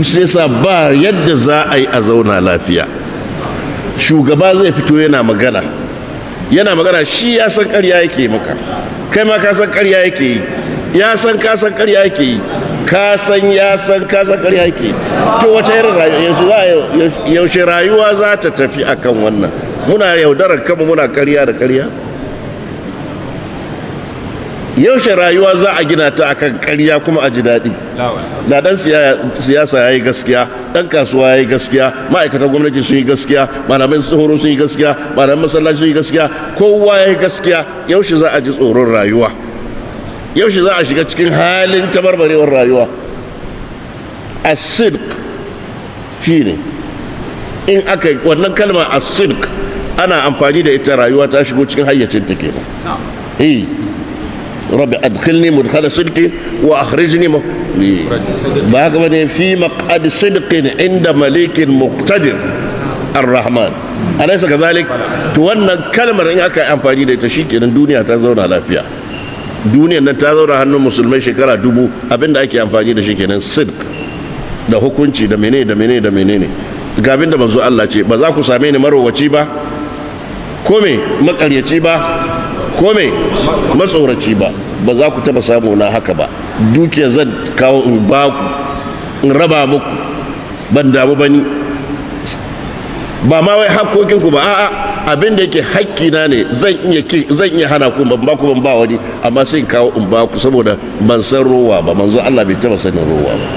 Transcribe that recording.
Sai sa ba yadda za a yi a zauna lafiya. Shugaba zai fito yana magana, yana magana, shi ya san ƙarya yake maka, kai ma ka san ƙarya yake yi, ya san ka san ƙarya yake yi, ka san ya san ka san ƙarya yake yi. To, wace irin rayuwa, yaushe rayuwa za ta tafi akan wannan? Muna yaudarar kanmu, muna ƙarya da ƙarya. Yaushe rayuwa za a gina ta akan ƙarya kuma a ji daɗi? Da dan siyasa ya yi gaskiya, dan kasuwa ya yi gaskiya, ma'aikatan gwamnati sun yi gaskiya, malaman tsoro sun yi gaskiya, malaman masallaci sun yi gaskiya, kowa ya yi gaskiya, yaushe za a ji tsoron rayuwa? Yaushe za a shiga cikin halin tabarbarewar rayuwa? As-sidq shine in aka wannan kalma as-sidq ana amfani da ita, rayuwa ta shigo cikin hayyacinta kenan. Eh, رب أدخلني مدخل صدق وأخرجني ba haka bane؟ في مقعد صدق عند مليك مقتدر الرحمن، أليس كذلك؟ To, wannan kalmar in aka yi amfani da ita, shikenan, duniya ta zauna lafiya. Duniyar nan ta zauna hannun musulmai shekara 1000. Abinda ake amfani da shi kenan, sidq da hukunci da menene da menene da menene. Ga abinda manzo Allah ce: ba za ku same ni marowaci ba, ko me makaryaci ba, ko me matsoraci ba, ba za ku taba samu na haka ba. Dukiya zan kawo in ba ku, in raba muku, ban damu ba ni ba ma wai hakkokinku ba. A'a, abin da yake hakkina ne zan iya hana ku, ban ba ku, ban ba wani, amma sai in kawo in ba ku, saboda ban san rowa ba. Manzo Allah bai taba sanin rowa ba.